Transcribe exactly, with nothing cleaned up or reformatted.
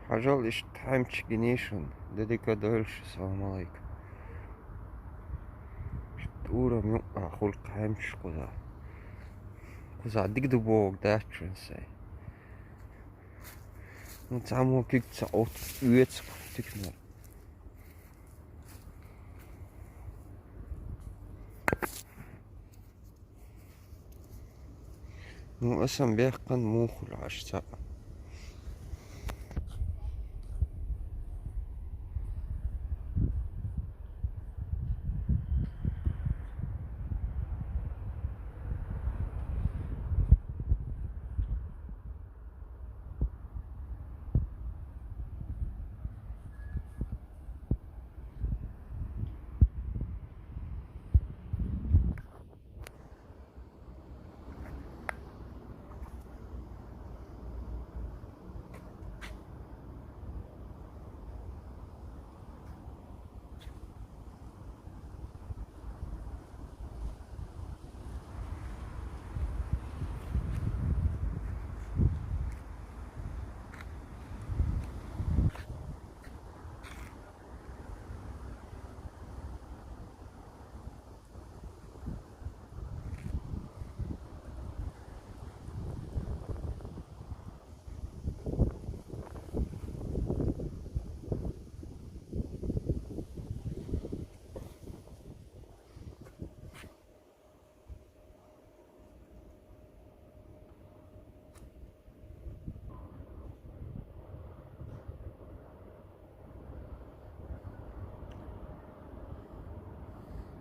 Хьажал, иштта хӀама чу гинийша, дедика дойла шуна, салам алейкум. Иштта урам юкъа хуьлу хӀама чу кхузахь. Кхузахь дика ду бохург дац шуна сайн. Ну, цхьаммо куьг ца оцу оьцу тикнера. Ну, аса-м бехкан муха хуьлу хьажа цхьаъ.